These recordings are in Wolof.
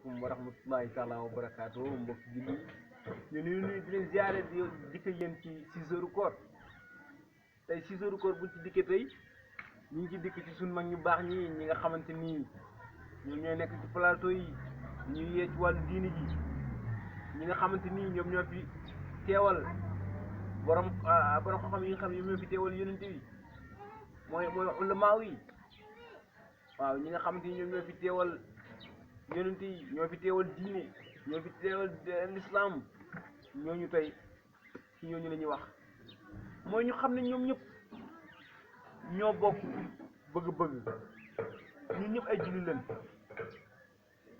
asalaamaaleykum wa rahmatullahi taala wa barakaatu mbokk julli ñu nuyu di leen ziare di dikk yéen ci 6 heures koor tey 6 heures koor buñ ci dikkee tey ñu ngi ci dikk ci suñ mag ñu baax ñi nga xamante nii ñoom ñooy nekk ci plateau yi ñuy yee ci wàllu diini ji ñi nga xamante nii ñoom ñoo fi teewal borom xam-xam yi nga xam ne ñoom ñoo fi teewal yonente yi mooy ulama yi waaw ñi nga xamante ni ñoom ñoo fi teewal yonente yi ñoo fi teewal diine ñoo fi teewal l'islam ñooñu tey ci ñooñu la ñuy wax mooy ñu xam ne ñoom ñëpp ñoo bokk bëgg-bëgg ñun ñëpp ay julli leen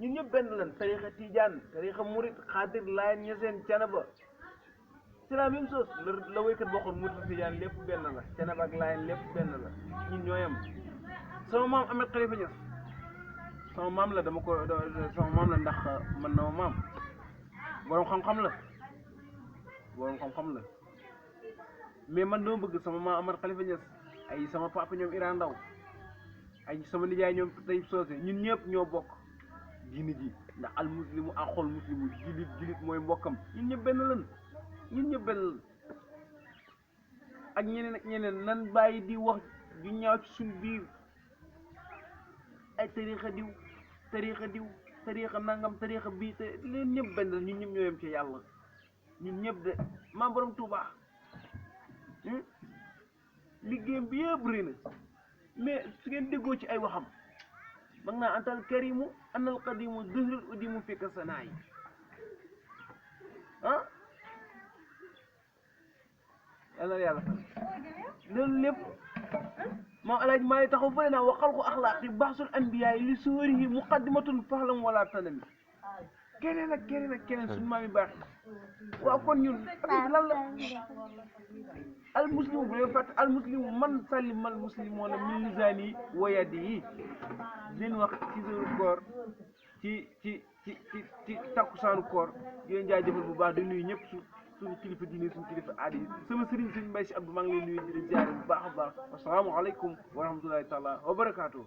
ñun ñëpp benn lan tarixa tijaan tarixa murit xaadir laayeen ñeseen canaba c'est la même chose la waykat waxoon murit tijaan lépp benn la canaba ak laayeen lépp benn la ñun ñooyam sama maam Ahmed Khalifa Niass sama maam la sama maam la ndax man na ma maam boroom xam-xam la mais man dama bëgg sama maam Ahmed Khalifa Niass ay sama papa ñoom Iran Ndaw ay sama nijaay ñoom Taïb Socé ñun ñëpp ñoo bokk diini ji ndax al muslimu axul muslimu julit mooy mbokkam ñun ñëpp benn lan ak ñeneen nan bàyyi di wax ju ñaaw ci suñ biir ay tariixa diw tariixa nangam tariixa bii te leen ñëpp benn ñun ñëpp ñoo yem ci yàlla ñun ñëpp de maa borom Tuubaa liggéeyam bi yëpp rëy na mais su ngeen déggoo ci ay waxam mag naa antal karimu anal qadimu dëhrul udimu fekk sanaa yi yàlla na yàlla loolu lépp moom alaaj maa ngi taxaw fële naa wa xalqu axlaaqi baxsul anbiyaa li suwarihi muqaddimatun fahlam wala tanami keneen ak keneen suñu maam yi baax waaw kon ñun lan la al muslimu bu leen fàtte al muslimu man salima al muslimuna min lisaani wa yadihi leen wax ci sunu koor ci takkusaanu koor di leen jaajëfal bu baax di nuyu ñëpp suñu kilifa diine suñu kilifa aada yi sama sëriñ sëriñ Mbaye si Abdou maa ngi leen nuyu di leen ziare bu baax a baax asalaamaaleykum wa rahmatullahi taala wa barakaatu.